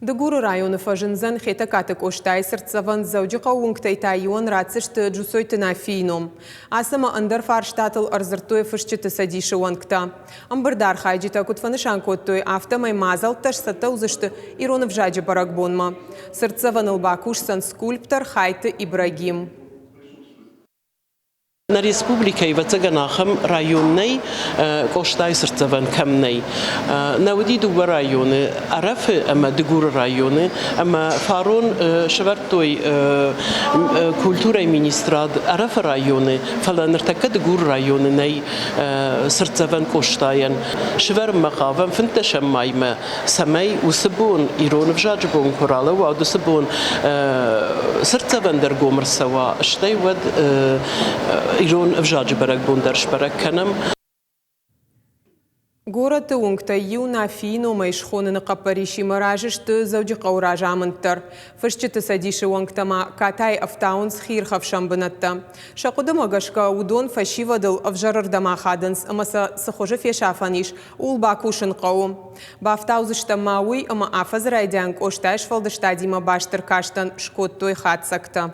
Дыгуры районы фӕзындзӕн Хетӕгкаты Къостайы цыртдзӕвӕн, Дзӕуджыхъӕуы уынгтӕй та иуӕн ратдзысты Джусойты Нафийы ном. Ацы ӕмӕ ӕндӕр фарстатыл ӕрдзырдтой Фысджыты цӕдисы уӕнгтӕ. Ӕмбырды архайджытӕ куыд фӕнысан кодтой, афтӕмӕй мадзӕлттӕ сцӕттӕ уыдзысты ирон ӕвзаджы бӕрӕгбонмӕ. Цыртдзӕвӕныл бакусдзӕн скульптор Хайты Ибрагим. Нӕ республикӕйы, ӕвӕццӕгӕн, ахӕм район нӕй, Къостайы цыртдзӕвӕн кӕм нӕй. Нӕ уыди дыууӕ районы, Ӕрӕфы ӕмӕ Дыгуры районы, ӕмӕ фарон сӕвӕрдтой культурӕйы министрад Ӕрӕфы районы, фӕлӕ ныртӕккӕ Дыгуры районы нӕй цыртдзӕвӕн Къостайӕн. Сӕвӕрынмӕ хъавӕм фынддӕсӕм маймӕ, цӕмӕй уыцы бон, ирон ӕвзаджы бон куы ралӕууа, уыцы бон цыртдзӕвӕн дӕр гом ӕрцӕуа, стӕй уӕд ирон ӕвзаджы бӕрӕгбон дӕр сбӕрӕг кӕнӕм. Горӕты уынгтӕй иу Нафийы номӕй схоныны хъӕппӕрисимӕ разы сты Дзӕуджыхъӕуы разамынд дӕр. Фысджыты цӕдисы уӕнгтӕ ма катайы ӕфтауынц хиирхӕфсӕн бынӕттӕ. Сӕ хъуыдымӕ гӕсгӕ, уыдон фӕсивӕдыл ӕвзӕрырдӕм ахадынц ӕмӕ сӕ цы хуызы фесафӕн ис, ууыл бакусын хъӕуы. Бафтаудзыстӕм ма уый, ӕмӕ афӕдзы райдиан Къостайы сфӕлдыстадимӕ баст ӕркастӕн скодтой хатдзӕгтӕ.